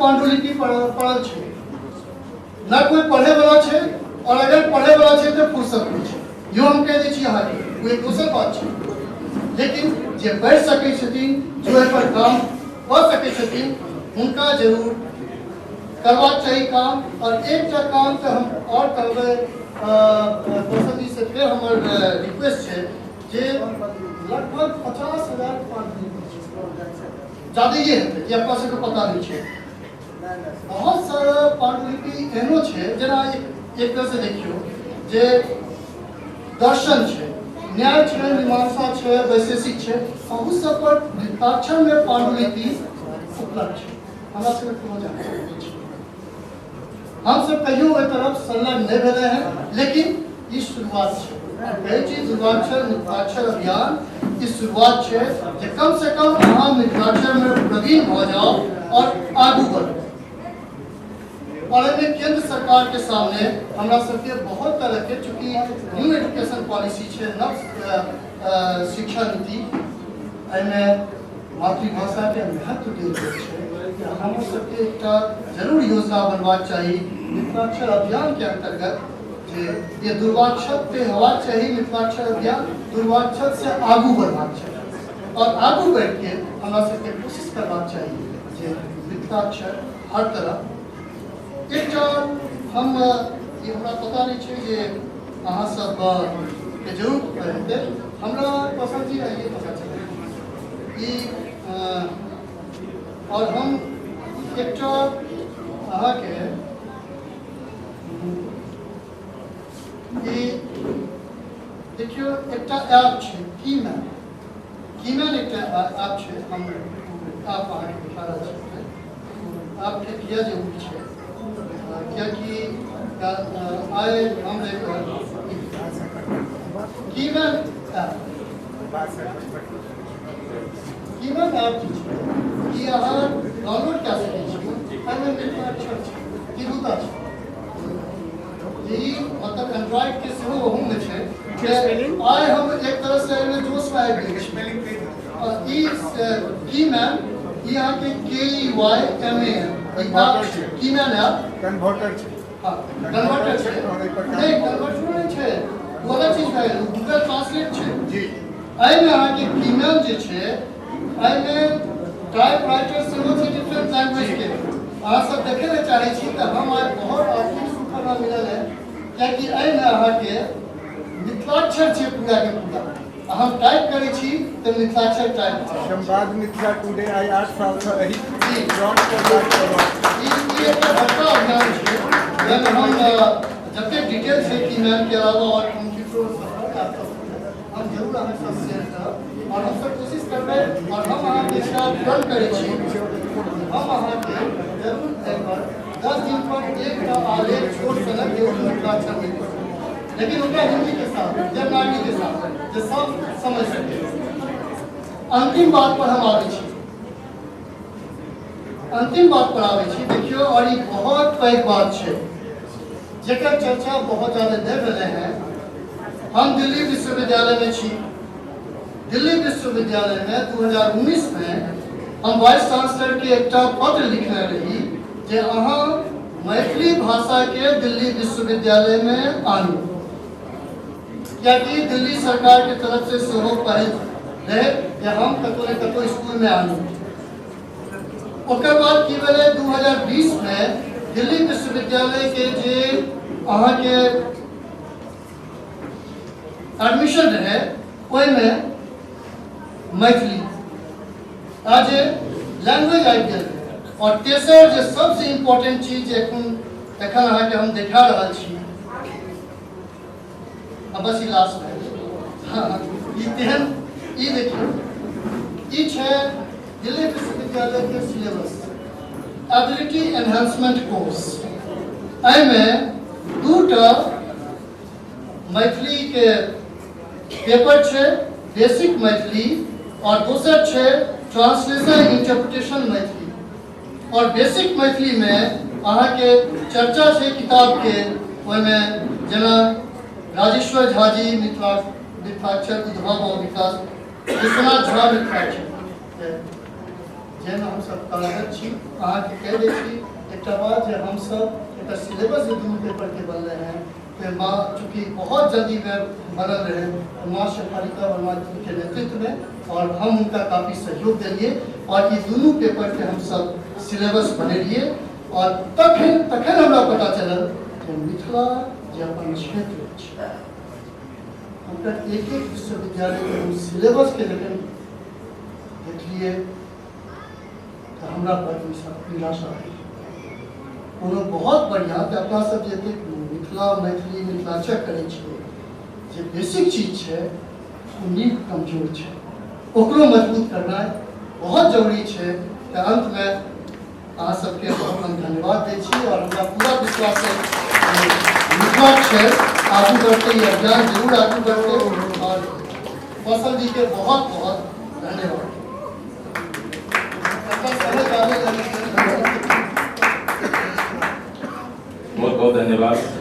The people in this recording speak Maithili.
पांडुलिपि पड़ल छै, ना कोई पढ़े वाला छै, और अगर पढ़े वाला छै तऽ फुर्सत नहि छै। इहो हम कहि दै छी अहाँके, ओ एक दोसर बात छै। लेकिन जे पढ़ि सकै छथिन, जो एहिपर काम कऽ सकै छथिन, हुनका जरूर करबाक चाही काम। और एकटा काम तऽ हम आओर कहबै कौशल जी से, फेर हमर रिक्वेस्ट छै जे लगभग 50,000 पांडुलिपि छै, ज्यादाये हेतै, जे अपना सबके पता नहि छै। बहुत सारा पांडुलिपि एहनो छै, जेना एक तरह से देखियौ जे दर्शन छै, न्याय छै, मीमांसा छै, वैशेषिक छै, बहुत सब पर मिथिलाक्षर में पांडुलिपि उपलब्ध छै। हमरा सबके कोनो जानकारी नहि छै, हमसब कहियो ओहि तरफ संलग्न नहि भेलै हँ, लेकिन ई शुरुआत छै। कहै छी दुर्गाक्षर मिथिलाक्षर अभियान ई शुरुआत छै जे कम से कम अहाँ मिथिलाक्षर में प्रवीण भऽ जाओ और आगू बढ़ू। और एहिमे केंद्र सरकार के सामने हमरा सबके बहुत तरह के, चूँकि न्यू एजुकेशन पॉलिसी छै, नव शिक्षा नीति, एहिमे मातृभाषा के महत्व देल गेल छै, तऽ हमर सबके एकटा जरूर योजना बनबाक चाही मिथिलाक्षर अभियान के अंतर्गत, जे ये दुर्वाक्षर पे होबाक चाही मिथिलाक्षर अभियान, दुर्वाक्षर से आगू बढ़बाक चाही और आगू बढ़ि के हमरा सबके कोशिश करबाक चाही जे मिथिलाक्षर हर तरह। एकटा हम ई हमरा पता नहि छै जे अहाँ सब के जरूर हेतै, हमरा कौशल जी आइए पता चलल ई। और हम एकटा अहाँके ई देखियौ, एकटा ऐप छै कीमैन, कीमैन एकटा ऐप छै। हम ऐप अहाँके देखा रहल छी। ऐपके किया जरूरी छै? कियाकि आइ हम एक कीमैन ऐप, कीमैन ऐप जे छै ई अहाँ डाउनलोड कए सकै छी। एहिमे मिथिलाक्षर छै, तिरहुता छै, ई मतलब एंड्रॉइड के सेहो ओहूमे छै। जे आइ हम एक तरह से एहिमे जोशमे आबि गेल छी। ई कीमैन, ई अहाँके के E Y M A N, ई ऐप छै, कीमैन ऐप। कन्वर्टर छै। हाँ, कन्वर्टर छै। नहि, कन्वर्टर नहि छै, ओ अलग चीज भए गेल, गूगल ट्रांसलेट छै। एहिमे अहाँके कीमैन जे छै, एहिमे टाइपराइटर सेहो छै डिफरेंट लैंग्वेज के। अहाँ सब देखै लए चाहै छी तऽ हम आइ बहुत आर्थिक सुख हमरा मिलल है, कियाकि एहिमे अहाँके मिथिलाक्षर छै पूरा के पूरा। आ हम टाइप करै छी तऽ मिथिलाक्षर टाइप भऽ रहल छै। संवाद मिथिला टुडे आइ 8 सालसँ एहि ग्राउंड पर काज कऽ रहल छै। ई एकटा बड़का अभियान छै, जाहिमे हम जतेक डिटेल छै कीमैन के अलावा और कंप्यूटर सब पर, लैपटॉप पर, हम जरूर अहाँ सब शेयर करब और हम सब कोशिश करबै। और हम अहाँके एकटा प्रण करै छी, हम अहाँके जरूर एहिपर 10 दिन पर एकटा आलेख छोट सनक जरूर मिथिलाक्षर में लिखब, लेकिन ओकरा हिंदी के साथ, देवनागरी के साथ, जे सब समझ सके। अंतिम बात पर हम आबै छी, अंतिम बात पर आबै छी। देखियौ, और ई बहुत पैघ बात छै जेकर चर्चा बहुत ज्यादा नहि भेलै हैं। हम दिल्ली विश्वविद्यालय में छी। दिल्ली विश्वविद्यालय में 2019 में हम वाइस चांसलर के एकटा पत्र लिखने रही जे अहाँ मैथिली भाषा के दिल्ली विश्वविद्यालय में आनू, कियाकि दिल्ली सरकार के तरफ से सेहो पहल रहे जे हम कतौ ने कतौ स्कूल में आनू। ओकर बाद की भेलै, 2020 में दिल्ली विश्वविद्यालय के जे अहाँके एडमिशन रहे, ओहिमे मैथिली आ जे लैंग्वेज आबि गेल रहै। और तेसर जे सबसे इम्पोर्टेंट चीज जे एखन एखन अहाँके हम देखा रहल छी, आ बस ई लास्ट भए गेल। हाँ, ई तेहन, ई देखियौ, ई छै दिल्ली विश्वविद्यालय के सिलेबस, एबिलिटी एनहांसमेंट कोर्स। एहिमे दूटा मैथिली के पेपर छै, बेसिक मैथिली और दोसर छै ट्रांसलेशन इंटरप्रिटेशन मैथिली। और बेसिक मैथिली में अहाँके चर्चा छै किताब के, ओहिमे जेना राजेश्वर झा जी मिथिला मिथिलाक्षर उद्भव और विकास, विश्वनाथ झा मिथिलाक्षर। जाहिमे हमसभ कार्यरत छी। अहाँके कहि दै छी एकटा बात जे हमसभ एकटा सिलेबस जे दुनू पेपरके बनलै हेँ, तऽ माँ चूँकि बहुत जल्दीमे बनल रहै, माँ शेफालिका वर्मा जीके नेतृत्वमे, आओर हम हुनका काफी सहयोग देलियै आओर ई दुनू पेपरके हमसभ सिलेबस बनेलियै। आओर तखन तखन हमरा पता चलल जे मिथिला जे अपन क्षेत्र अछि, हुनकर एक एक विश्वविद्यालयके हम सिलेबसके जखन देखलियै तऽ हमरा बड़ निराशा भेल। कोनो बहुत बढ़िआँ तऽ अपना सब जे एतेक मिथिला मैथिली मिथिलाक्षर करै छियै, जे बेसिक चीज छै ओ नीक कमजोर छै, ओकरो मजबूत करनाइ बहुत जरूरी छै। तऽ अन्तमे अहाँ सबके बहुत हम धन्यवाद दै छी आओर हमरा पूरा विश्वास है मिथिला क्षेत्र आगू बढ़तै, ई अभियान जरूर आगू बढ़तै। आओर कौशल जी के बहुत बहुत धन्यवाद। बहुत बहुत धन्यवाद।